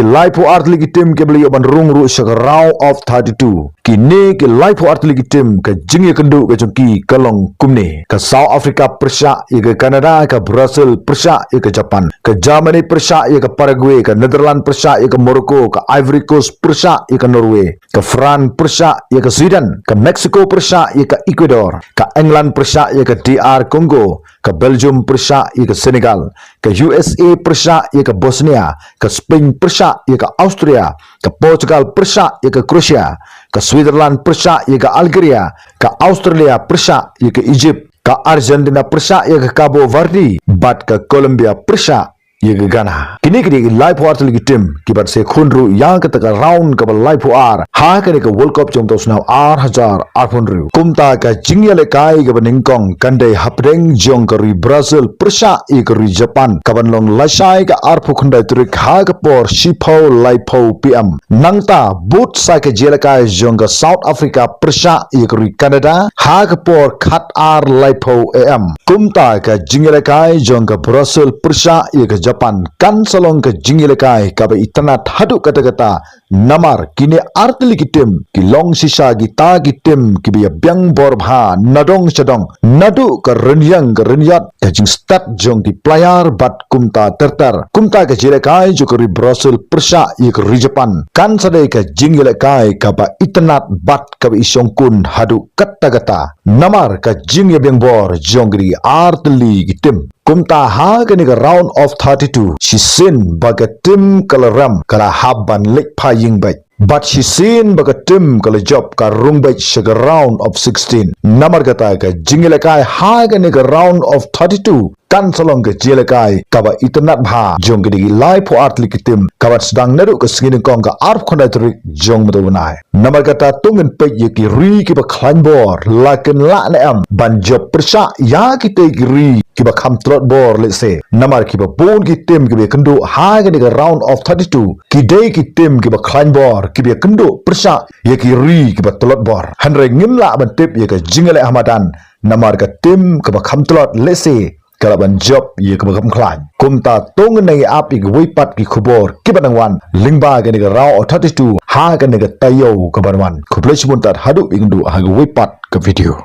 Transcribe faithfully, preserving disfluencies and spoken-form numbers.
Ki laiphew artylli ki tim kiba la ïoh ban rung ruh sha ka round of thirty-two. Kine ki laiphew artylli ki tim ka jingïakynduh ka jong ki ka long kumne: ka South Africa pyrshah ïa ka Canada, ka Brazil pyrshah ïa ka Japan, ka Germany pyrshah ïa ka Paraguay, ka Netherlands pyrshah ïa ka Morocco, ka Ivory Coast pyrshah ïa ka Norway, ka France pyrshah ïa ka Sweden, ka Mexico pyrshah ïa ka Ecuador, ka England pyrshah ïa ka D R Congo, ka Belgium pyrshah ïa ka Senegal, ka U S A pyrshah ïa ka Bosnia, ka Spain pyrshah ïa ka Austria, ka Portugal pyrshah ïa ka Croatia, ka Switzerland pyrshah ïa ka Algeria, ka Australia pyrshah ïa ka Egypt, ka Argentina pyrshah ïa ka Cabo Verde, bad ka Colombia pyrshah ïa ka Ghana. Kine ki dei ki laiphew artylli ki tim kiban sa ïakhun ruh ïa kata ka round kaba laiphew ar ha kane ka World Cup jong ka snem ar hajar arphew hynriew. Kumta ka jingïalehkai kaba nyngkong kan dei hapdeng jong ka ri Brazil pyrshah ïa ka ri Japan, kaban long lashai ka arphew khyndai tarik ha ka por shiphew laiphew P M. Nangta bud sa ka jingïalehkai jong ka South Africa pyrshah ïa ka ri Canada ha ka por khatar laiphew A M. Kumta ka jingïalehkai jong ka Brazil pyrshah ïa ka Japan kan sa long ka jingïalehkai kaba itynnad haduh katta katta, namar kine artylli ki tim ki long shisha kita ki tim kiba ïabiang bor bha nadong shadong, naduh ka rynïeng ka rynïap, ka jingstad jong ki player bad kumta ter ter. Kumta ka jingïalehkai jong ka ri Brazil pyrshah ïa ka ri Japan kan sa dei ka jingïalehkai kaba itynnad bad kaba ishongkun haduh katta katta, namar ka jingïabiang bor jong kine artylli ki tim. Kumta ha kane ka round of thirty-two, shisien ba ka tim ka la rem ka la hap ban leit phai ïing beit, bad shisien ba ka tim ka la jop ka rung beit sha ka round of sixteen. Namar kata ka jingïalehkai ha kane ka round of thirty-two kan sa long ka jingïalehkai kaba itynnad bha jong kine ki laiphew artylli ki tim, kaban sdang naduh ka sngi nyngkong ka arphew khyndai tarik jong mynta u bnai. Namar kata to ngin peit ïa ki ri kiba khlaiñ bor la kin lah ne em ban jop pyrshah ïa kitei ki ri kiba kham tlot bor lehse. Namar kiba bun ki tim kiba ïakynduh ha kane ka round of thirty-two ki dei ki tim kiba khlaiñ bor, kiba ïakynduh pyrshah ïa ki ri kiba tlot bor. Hynrei ngim lah ban tip ïa ka jingïaleh ha madan, namar ka tim kaba kham tlot lehse ka lah ban jop ïa kaba kham khlaiñ. Kumta to ngin nang ïa ap ïa kiwei pat ki khubor kiba nang wan lyngba kane ka round of thirty-two ha kane ka taïew kaban wan. Khublei shibun tad, haduh ban ïakynduh ha kawei pat ka video.